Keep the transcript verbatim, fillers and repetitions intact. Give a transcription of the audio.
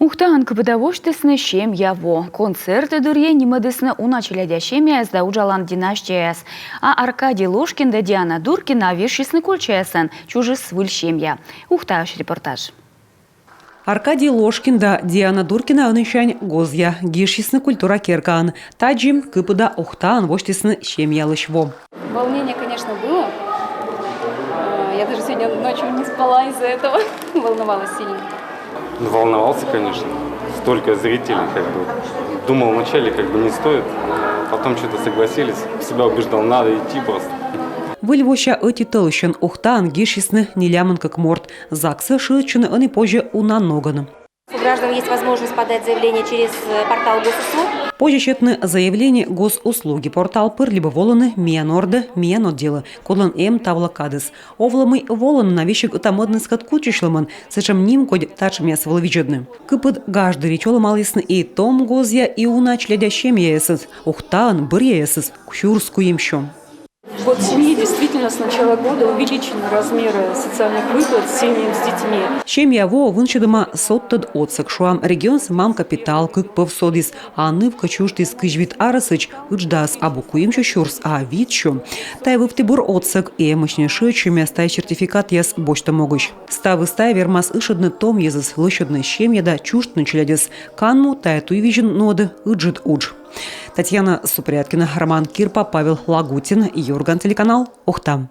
Ухтаын кыпыда восьтісны «Семья во». Концерт дырйи нимӧдісны уна челядя семьяяс да уджалан династияяс. А Аркадий Ложкин да Диана Дуркина вежсисны кольччаясӧн, чужис выль семья. Ухтаысь репортаж. Аркадий Ложкин да Диана Дуркина ӧнісянь гозъя гижсисны культура керкаын. Тадзи кыпыда Ухтаын восьтісны семьялысь во. Волнение, конечно, было. Э, я даже сегодня ночью не спала из-за этого. Волновалась сильно. Ну, волновался, конечно. Столько зрителей, как бы. Думал вначале, как бы не стоит. Потом что-то согласились. Себя убеждал, надо идти просто. Выль вося ӧти тӧлысьӧн Ухтаын гижсисны нелямын кык морт. ЗАГС-ӧ шыӧдчыны ӧні позьӧ уна ногӧн. У граждан есть возможность подать заявление через, э, портал Госуслуг. Позьӧ сетны заявление Госуслуги портал пыр либӧ волыны «Миян ордӧ», «Миян отделӧ», кодлӧн эм тайӧ кадыс. Овлӧ, мый волыны на весиг ӧта-мӧдныскӧд кутчысьлӧмӧн, сэтшӧм нимкодь татшӧмъяс вылӧ видзӧдны. Кыпыд гаж дырйи чолӧмалісны и том гозъя, и уна челядя семьяясӧс. Ухтаын бӧръяясыс сюрс куимсё. Вот в семье действительно с начала года увеличены размеры социальных выплат семьям с детьми. «Семья во» вынсьӧдӧма содтӧд отсӧг, шуам, регионса «Мам-капитал» кык пӧв содіс, а ныв кӧ чужтіс кызь вит арӧсӧдз, ыдждаыс абу куимсё сюрс, а витсё. Тайӧ вывті бур отсӧг, и эмӧсь нин шыӧдчӧмъяс тайӧ сертификатъяс босьтӧм могысь. Ставыс тайӧ вермас ышӧдны том йӧзӧс, лӧсьӧдны семья да чужтны челядьӧс. Канму тайӧ туйвизьын нуӧдӧ ыджыд удж. Татьяна Супрядкина, Роман Кирпа, Павел Лагутин, «Юрган» телеканал, Ухта.